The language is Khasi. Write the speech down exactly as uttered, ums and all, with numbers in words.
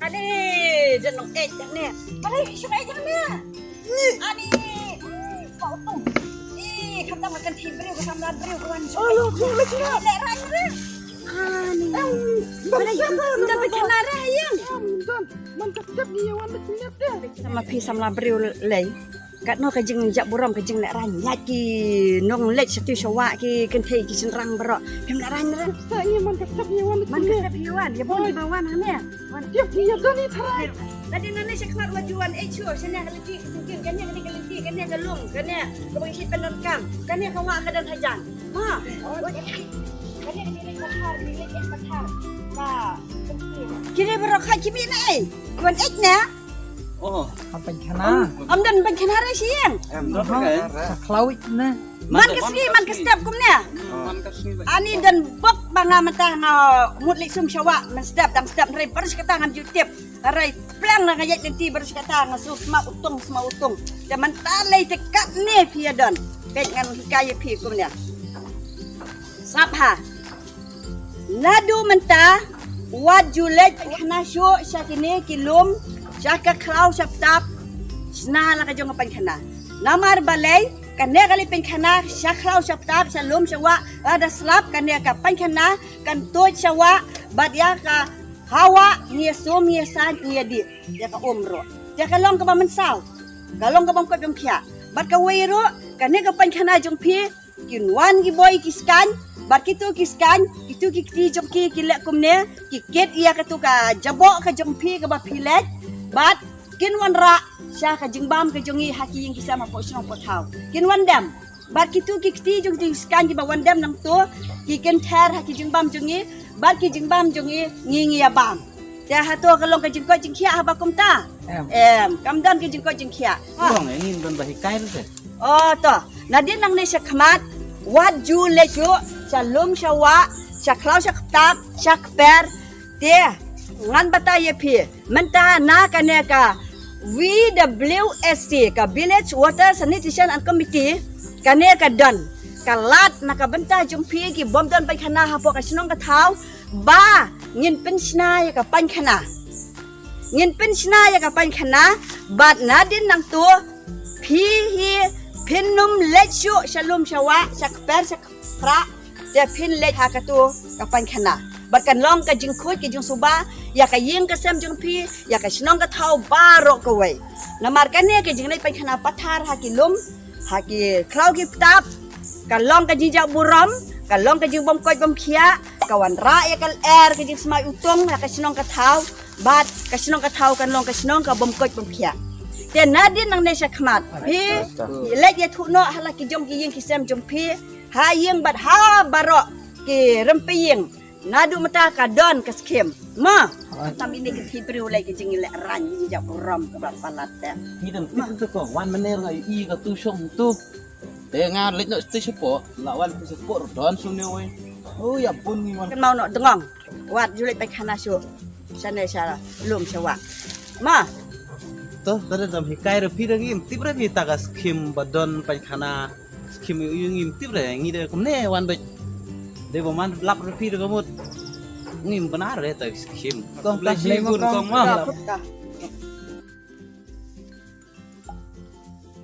Ani, jan long eh jan ne. Ani, shong eh jan ne. Ani, kau tu. Ih, kata makan ti briew ka samla briew ka wan shong. Alo, tu lagi na. Lek rang re. Ani. Mana jan dah berkenalan yang. Man ka step ni wan berkenalan. Sama phi samla briew lei. Katno ka jingjah burom ka jingleh rang ïa ki nongleit sha tu sha wah ki kynthei ki shynrang baroh. Kim leh rang re. Sa ngi man ka step ngi wan. Man ka step ngi wan. Ïa bun ba wan hangne. Wan. Ïa ki ïa doni tharai. Lada nangne sha khmat wat ju wan eh shu shane ka lynti ka singkim kane kane ka lynti kane ka lum kane ka bang shi pyndonkam kane ka wah ka don hajan. Ha. Kane kane ka pathar ni leh ka pathar. Ka. Kine baroh kha ki mih na ei. Wan eh na. Oh. Am pynkhana. Am don pynkhana re siang. Em, don pynkhana. Sa khlawit ne. Man ka sngi, man ka step kumne. Man ka sngi. Ani don bok ba nga mynta nga mut leit sum sha wah, man step dang step hynrei baris kata ngam ju tip. Hynrei pleng na nga ïaid lynti baris kata nga shu sma utung, sma utung. Te mynta lei te katne phi ïa don. Peit ngan hikai ïa phi kumne. Sngap ha. Naduh mynta wat ju leit pynkhana shuh sha kine ki lum, sha ka khlaw sha ptap, shna la ka jong ka pynkhana. Namar balei, kane ka leit pynkhana sha khlaw sha ptap, sha lum sha wah, lada slap kane ka pynkhana kan tuid sha wah, bad ïa ka hawa ngi sum ngi san ngi dih, ïa ka um ruh. Ïa ka long kaba mynsaw, ka long kaba bym koit bym khiah. Bad kawei ruh, kane ka pynkhana jong phi, kin wan ki boi ki skaiñ, bad kitu ki skaiñ, kitu ki kti jong ki ki leh kumne, ki kit ïa katu ka jaboh ka jong phi kaba phi leit, bad kin wanrah sha ka jingbam ka jong ngi ha ki ïing ki sem hapoh shnong poh thaw. Kin wan dem. Bad kitu ki kti jong ki skaiñ kiba wan dem nangtu, ki kynther ha ki jingbam jong ngi, bad ki jingbam jong ngi, ngi ngi ïa bam. Te hato ka long ka jingkoit jingkhiah haba kumta? Em. Em, kam don ka jingkoit jingkhiah. Ha. Long, eh, ngin don ba hikai ruh te. Oh, to. Nadien nangne sha khmat, wat ju leit shuh, sha lum sha wah, sha khlaw sha ptap, sha kper. Te, ngan batai ïa phi. Mynta na kane ka V W S C, ka Village Water Sanitation and Committee, kane ka don ka lad na ka bynta jong phi ki bym don pynkhana hapoh ka shnong ka thaw, ba ngin pynshna ïa ka pynkhana. Ngin pynshna ïa ka pynkhana, bad nadien nangtu, phi hi phin ym leit shuh sha lum sha wah, sha kper, sha khrah, te phin leit ha katu ka pynkhana. Bad kan long ka jingkhuid ka jingsuba ïa ka ïing ka sem jong phi, ïa ka shnong ka thaw baroh kawei. Namar kane ka jingleit pynkhana pathar ha ki lum, ha ki khlaw ki ptap, ka long ka jingjah burom, ka long ka jingbym koit bym khiah, ka wanrah ïa ka lyer ka jingsmai utung ïa ka shnong ka thaw, bad ka shnong ka thaw kan long ka shnong ka bym koit bym khiah. Te nadien nangne sha khmat, phi leit ïathuh noh ha la ki jong ki ïing ki sem jong phi, ha ïing bad ha baroh ki rympei ïing. Naduh mynta ka don ka skim. Ma. Tam ini ki thi briew lei ki jingleh rang ki jingjah burom kaba palat te. Ngi dang tip tu ko wan mynner nga i ka tu shong tu. Te nga leit noh tu shapoh, la wan tu shapoh don shu ne wei. Oh ïa bun ngi wan. Kan mau noh dengong. Wat ju leit pynkhana shuh. Shane sha lum sha wah. Ma. To, tare dam hikai re phi dang im tip re phi ta ka skim ba don pynkhana. Skim ïa u ngim tip re ngi de kumne wan beit. De ba man lap re phi de ka mut. Ngim bana re ta skim. Kong ka blei mo kong ma.